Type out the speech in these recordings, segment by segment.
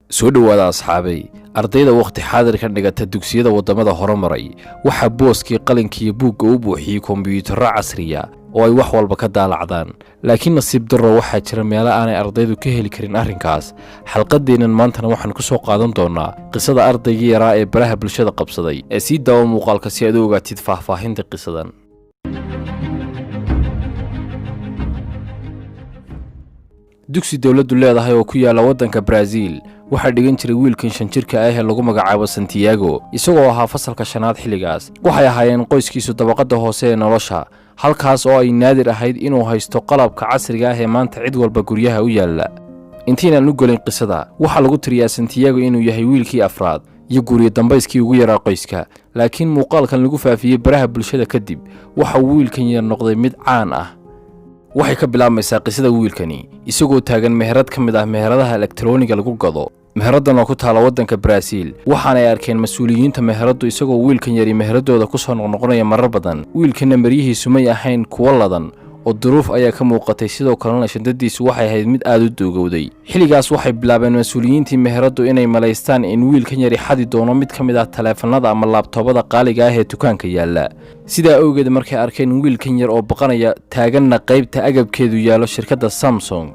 Soo dhowaada, asxaabay. Ardayda wakhti xaadirkan dhigata dugsiyada waddamada horumaray waxaa booskii qalinkiiyo buugga u buuxiyey kombiyuutarro casriya oo ay wax walba ka daalacdaan. Laakiin nasiib darro, waxaa jira meelo aanay ardaydu ka heli karin arrinkaas. Xalqadeennan maantana waxaan ku soo qaadan doonnaa qisada ardaygii yaraa ee baraha bulshada qabsaday. Ee sii daawo muuqaalka si aad u ogaatid faahfaahinta qisadan. Dugsi dowladdu leedahay oo ku yaalla waddanka Baraaziil waxaa dhigan jiray wiilkan 5 jirka ah ee lagu magacaabo Santiago, isagoo ahaa fasalka shanaad xilligaas. Waxay ahaayeen qoyskiisu dabaqadda hoose ee nolosha, halkaas oo ay naadir ahayd inuu haysto qalabka casriga ah ee maanta cid walba guryaha u yaalla. Intiinaan u gelin qisada, waxaa lagu tiriyaa Santiago inuu yahay wiilkii afraad iyo guryo dambayskii ugu yaraa qoyska. Laakiin muuqaalkan lagu faafiyey baraha bulshada kadib, waxa uu wiilkan yar noqday mid caan ah. Waxay ka bilaabmaysaa qisada wiilkani isagoo taagan meherad ka mid ah meheradaha elektarooniga lagu gado, meheraddan oo ku taala waddanka Baraaziil. Waxaanay arkeen mas-uuliyiinta meheraddu isagoo wiilkan yari meheradooda ku soo noqnoqonaya marar badan. Wiilkanna maryihiisu may ahayn kuwo ladan oo duruuf ayaa ka muuqatay, sidoo kalena shandadiisu waxay ahayd mid aad u duugowday. Xilligaas waxay bilaabeen mas-uuliyiintii meheraddu inay malaystaan in wiilkan yari xadi doono mid ka mid ah taleefannada ama laabtoobada qaaliga ah ee dukaanka yaalla. Sidaa awgeed, markay arkeen wiilkan yar oo baqanaya, taaganna qaybta agabkeedu yaallo shirkadda Samsung,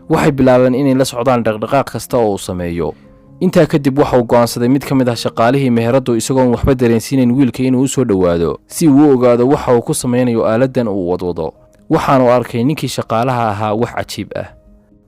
waxay bilaabeen inay la socdaan dhaqdhaqaaq kasta oo uu sameeyo. Intaa kadib waxa uu go'aansaday mid ka mid ah shaqaalihii meheraddu, isagoon waxba dareensiinayn wiilka, inuu u soo dhowaado si uu u ogaado waxa uu ku samaynayo aaladdan uu wadwado. Waxaanu arkay ninkii shaqaalaha ahaa wax cajiib ah.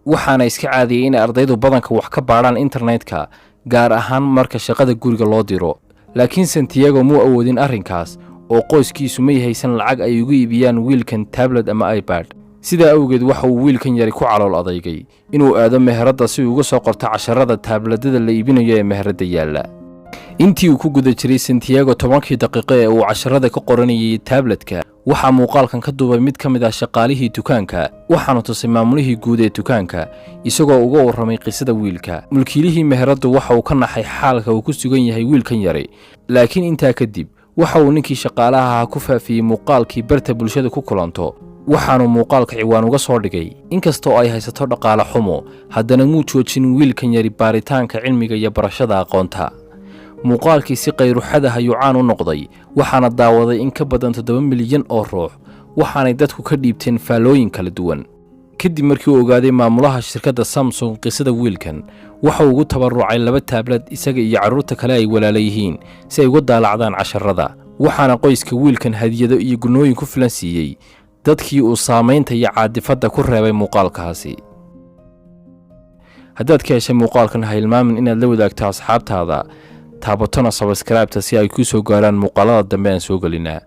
Waxaana iska caadiyey in ardaydu badanka wax ka baadhaan internetka, gaar ahaan marka shaqada guriga loo diro. Laakiin Santiago muu awoodin arrinkaas oo qoyskiisu may haysan lacag ay ugu iibiyaan wiilkan tablet ama iPad. Sidaa awgeed waxa uu wiilkan yari ku calool adaygay inuu aado meheradda si uu uga soo qorto casharada tabletada la iibinayo ee meheradda yaalla. Intii uu ku guda jiray Santiago 10-kii daqiiqo ee uu casharada ka qoranayay tabletka, waxaa muuqaalkan ka duubay mid ka mid ah shaqaalihii dukaanka. Waxaanu tusay maamulihii guud ee dukaanka, isagoo uga warramay qisada wiilka. Mulkiilihii meheraddu waxa uu ka naxay xaalka uu ku sugan yahay wiilkan yari. Laakiin intaa kadib waxa uu ninkii shaqaalaha ahaa ku faafiyey muuqaalkii barta bulshada ku kulanto. Waxaanu muuqaalka ciwaan uga soo dhigay: "Inkastoo ay haysato dhaqaale xumo, haddana muu joojin wiilkan yari baaritaanka cilmiga iyo barashada aqoonta." Muuqaalkii si qayruxadah ayuu caan u noqday, waxaana daawaday in ka badan 7 milyan oo ruux, waxaanay dadku ka dhiibteen faallooyin kala duwan. Kadib markii uu ogaaday maamulaha shirkadda Samsung qisada wiilkan, waxa uu ugu tabarucay laba tablet isaga iyo carruurta kale ay walaala yihiin si ay uga daalacdaan casharada. Waxaana qoyska wiilkan hadiyado iyo gunnooyin ku filan siiyey dadkii uu saamaynta iyo caadifadda ku reebay muuqaalkaasi. Haddaad ka heshay muuqaalkan, ha hilmaamin inaad la wadaagto asxaabtaada, taabatona subscribe-ta si ay kuu soo gaaraan muuqaalada dambe aan soo gelinaa.